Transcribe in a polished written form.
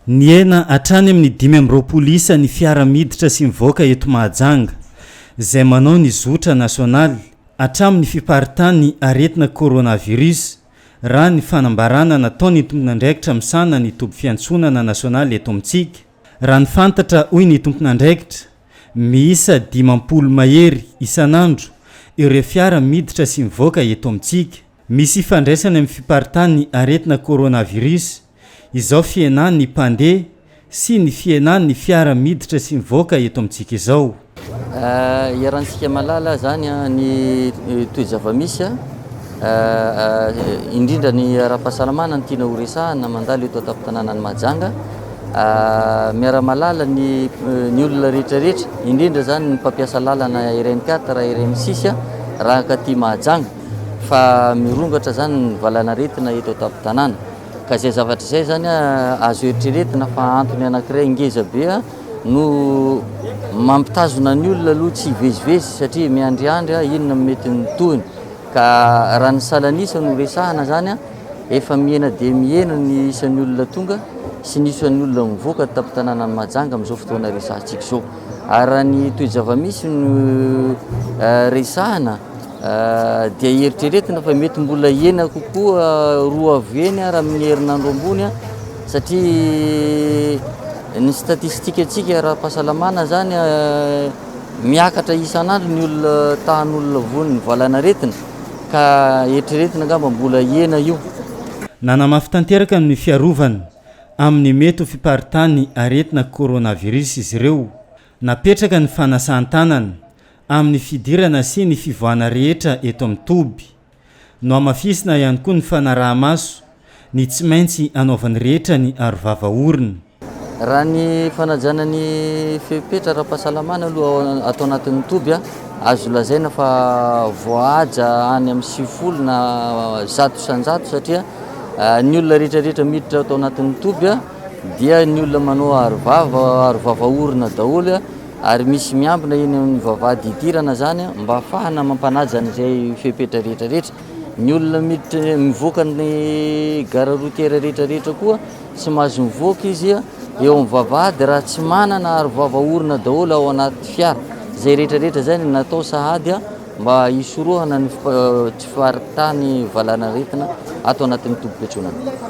Nihena hatrany amin'ny 25 isa ny fiara miditra sy mivoaka eto Mahajanga, izay manao ny zotra nasionaly hatramin'ny fiparitahan'ny aretina coronavirus, raha ny fanambarana nataon'ny tompon'andraikitra misahana ny toby fiantsonana nasionaly eto amintsika. Raha ny fantatra, hoy ny tompon'andraikitra, miisa 50 mahery isan'andro ireo fiara miditra sy mivoaka eto amintsika. Misy ifandraisany amin'ny fiparitahan'ny aretina coronavirus izao fihenan'ny mpandeha sy ny fihenan'ny fiara miditra sy mivoaka eto amintsika izao. Iarahantsika mahalala izany ny toe-java-misy, indrindra ny ara-pahasalamana no tiana horesahana mandalo eto an-tampon-tanànan'i Mahajanga. Miara-mahalala ny ny olona rehetrarehetra, indrindra izany ny mpampiasa lalana RN4, RN6 raha hankaty Mahajanga fa mirongatra izany ny valan'aretina eto an-tampon-tanàna. Ka izay zavatra izay izany azo eritreretina fa antony anankiray ngeza be no mampitazona ny olona aloha tsy hivezivezy satria miandriandry inona no mety ny tohiny. Ka raha ny salan'isa no resahana izany, efa mihena dia mihena ny isan'ny olona tonga sy ny isan'ny olona mivoaka tampon-tanànan'i Mahajanga amin'izao fotoana resahantsika izao. Ary raha ny toe-java-misy no resahana dia eritreretina fa mety mbola hihena kokoa roa avo heny ary amin'ny herinandro ambony satria ny statistikantsika ara-pahasalamana izany miakatra isan'andro ny olona tahan'olona voan'ny valanaretina ka eritreretina angamba mbola hihena io. Nanamafy tanteraka ny fiarovana amin'ny mety ho fiparitahan'ny aretina coronavirus izy ireo. Napetraka ny fanasan-tanana amin'ny fidirana sy ny fivoahana rehetra eto amin'ny toby. Nohamafisina ihany koa ny fanaraha-maso ny tsy maintsy hanaovan'ny rehetra ny arovava orona. Raha ny fanajana ny fepetra ara-pahasalamana aloha ato anatin'ny toby, azo lazaina fa voahaja any amin'ny 90 na 100% satria ny olona rehetrarehetra miditra ato anatin'ny toby dia ny olona manao arovava, arovava orona daholo ary misy miambina eny amin'ny vavahady hidirana izany mba hahafahana mampanaja an'izay fepetra rehetrarehetra. Ny olona miditra mivoaka ny gare routière rehetrarehetra koa tsy mahazo mivoaka izy eo amin'ny vavahady raha tsy manana arovava orona daholo ao anaty fiara. Izay rehetrarehetra izay no natao sahady mba hisorohana ny tsy faharitany valanaretina ato anatin'ny tobim-piantsonana.